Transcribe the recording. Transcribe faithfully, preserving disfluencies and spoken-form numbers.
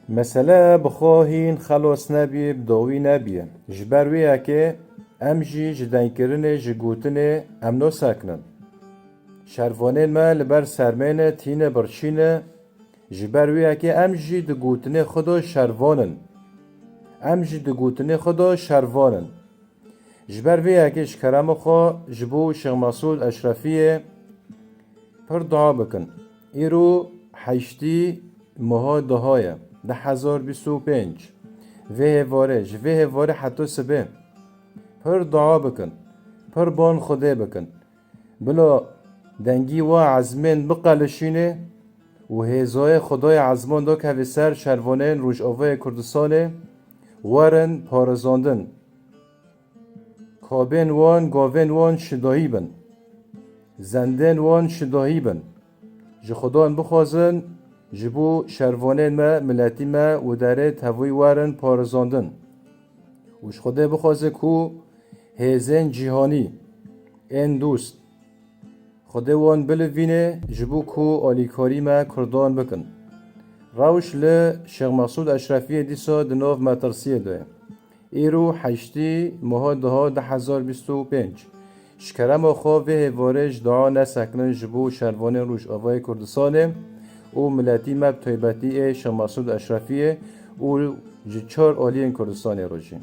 Mesele bi xwe hîn xelos nebî, bi dawî nebî. Ji ber wê yekê em jî ji dengkirinê, ji gotinê em nasekinin. Şervanên me li ber sermê ne, tîne birçî ne. Ji ber wê yekê em jî di gotinê xwe de şervan in. Em jî di gotinê xwe de şervan in. Ji ber vê yekê ji kerema xwe ji bo Şêx Mesûd Eşrefiyê pir dua bikin. Îro heştî meha duha ye, du hezar bîst û pênc. Vê hêvarê, ji vê hêvarê heta sibê pir dua bikin. Pir ban Xwedê bikin. Bila dengî wa ezmên biqelişîne û hêzayê Xwedayê ezman dakeve ser şervanên Rojavayê Kurdistanê, werin parêzandin. Kabên wan, gavên wan şidahî bin. Zendên wan şidahî bin. Ji Xudan bixwazin, ji bo şervanên me, miletî me û derê tevî werin parêzandin. Û ji Xwedê bixwaze ku hêzên cîhanî, ên dost, Xwedê wan bilivîne ji bo ku alîkarî me Kurdan bikin. Rewş li Şêx Mesûd Eşrefiyê dîsa di nav metirsiyê de ye. Îro heştî meha duha du hezar bîst û pênc. Ji kerema xwe vê hêvarê ji dua nesekinin ji bo şervanên Rojavayê Kurdistanê û miletî me bi taybetî ê Şêx Mesûd Eşrefiyê û ji çar aliyên Kurdistanê re jî.